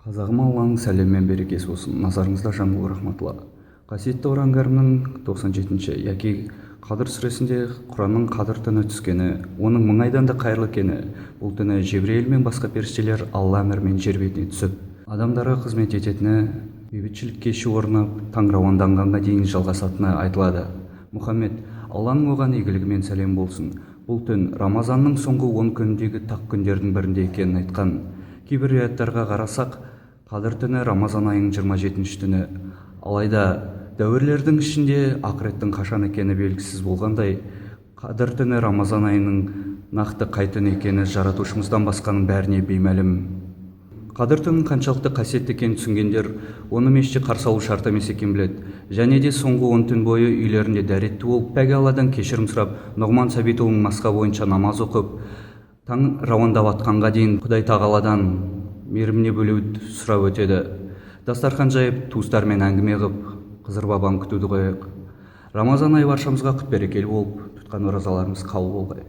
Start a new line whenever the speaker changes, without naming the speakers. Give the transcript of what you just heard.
Қазағым, Алланың сәлемі мен берекесі болсын. Назарыңызда Жамбыл Рахматулла. Қасиетті Құран кәрімнің 97-ші, яки Қадыр сүресінде Құранның Қадыр түні түскені, оның 1000 айдан да қайырлы екені, бұл түні Жебірейіл мен басқа періштелер Алла әмірімен жер бетіне түсіп, адамдарға қызмет ететіні, бейбітшілік кеші орнап, таң рауанданғанға дейін жалғасатыны айтылады. Мұхаммед, Алланың оған игілігі мен сәлем болсын, бұл түн Рамазанның соңғы 10 күніндегі тақ күндердің бірінде екенін айтқан. Кейбір риwаяттарға қарасақ, Қадыр түні Рамазан айының 27-ші түні. Алайда дәуірлердің ішінде ақыреттің қашан екені белгісіз болғандай, Қадыр түні Рамазан айының нақты қай түні екені жаратушымыздан басқаның бәріне беймәлім. Қадыр түнінің қаншалықты қасиетті екенін түсінгендер оны мешітте қарсы алу шарт емес екенін біледі. Және де соңғы 10 түн бойы үйлерінде дәретті болып, пәк Алладан кешірім сұрап, Нұғман Сәбитұлының мазхабы бойынша намаз оқып, таң рауандап атқанға дейін Құдай тағаладан мейіріміне бөлеуді сұрап өтеді. Дастархан жайып, туыстармен әңгіме қып, Қызыр бабаны күтуді қояйық. Рамазан айы баршамызға құт берекелі болып, тұтқан оразаларымыз қабыл болғай.